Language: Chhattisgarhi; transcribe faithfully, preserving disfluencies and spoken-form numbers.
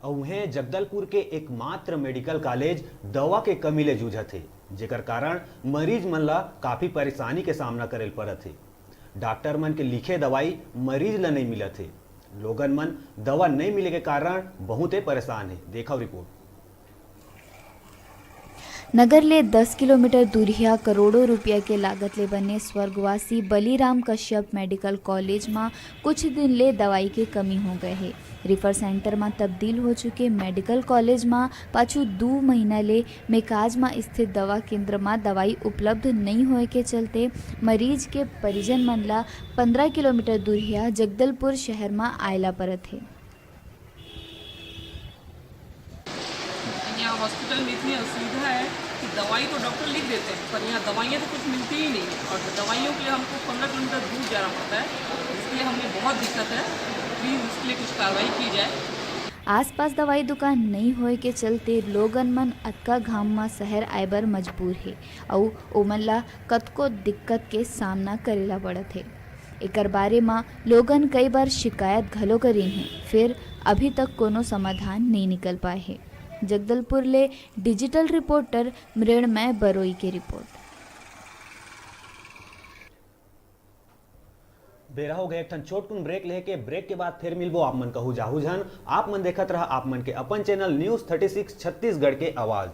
अउ उहें, जगदलपुर के एकमात्र मेडिकल कॉलेज दवा के कमी ले जूझत हे, जेकर कारण मरीज मन ला काफी परेशानी के सामना करे ल पड़त हे। डॉक्टर मन के लिखे दवाई मरीज ला नइ मिलत हे। लोगन मन दवा नइ मिले के कारण बहुते परेशान हे। देखव रिपोर्ट। नगर ले दस किलोमीटर दूरिहा करोड़ों रुपया के लागत ले बने स्वर्गवासी बलिराम कश्यप मेडिकल कॉलेज म कुछ दिन ले दवाई के कमी हो गए हे। रिफर सेंटर म तब्दील हो चुके मेडिकल कॉलेज म पाछू दू महीना ले मेकाज म स्थित दवा केंद्र म दवाई उपलब्ध नइ होए के चलते मरीज के परिजन मन ला पंद्रह किलोमीटर दूरिहा जगदलपुर शहर म आए ला परत हे। यहाँ हॉस्पिटल में इतनी असुविधा है कि दवाई तो डॉक्टर लिख देते हैं, पर यहाँ दवाइयाँ तो कुछ मिलती ही नहीं, और दवाइयों के लिए हमको पंद्रह किलोमीटर दूर जाना पड़ता है, इसलिए हमें बहुत दिक्कत है। प्लीज़ इसके लिए कुछ कार्रवाई की जाए। आसपास दवाई दुकान नइ होए के चलते लोगन मन अतका घाम म शहर आए बर मजबूर हे अउ ओमन ला कतको दिक्कत के सामना करे ला पड़त हे। एकर बारे म लोगन कई बार शिकायत घलो करिन हे, फेर अभी तक कोनो समाधान नइ निकल पाए हे। जगदलपुर ले डिजिटल रिपोर्टर मृणमय बरोई के रिपोर्ट। बेरा हो गए एक ठन छोटकुन ब्रेक लेके। ब्रेक के बाद फिर मिलबो। आप मन कहू जाहू झन, आप मन देखत रहा आप मन के अपन channel news thirty six Chhattisgarh के आवाज़।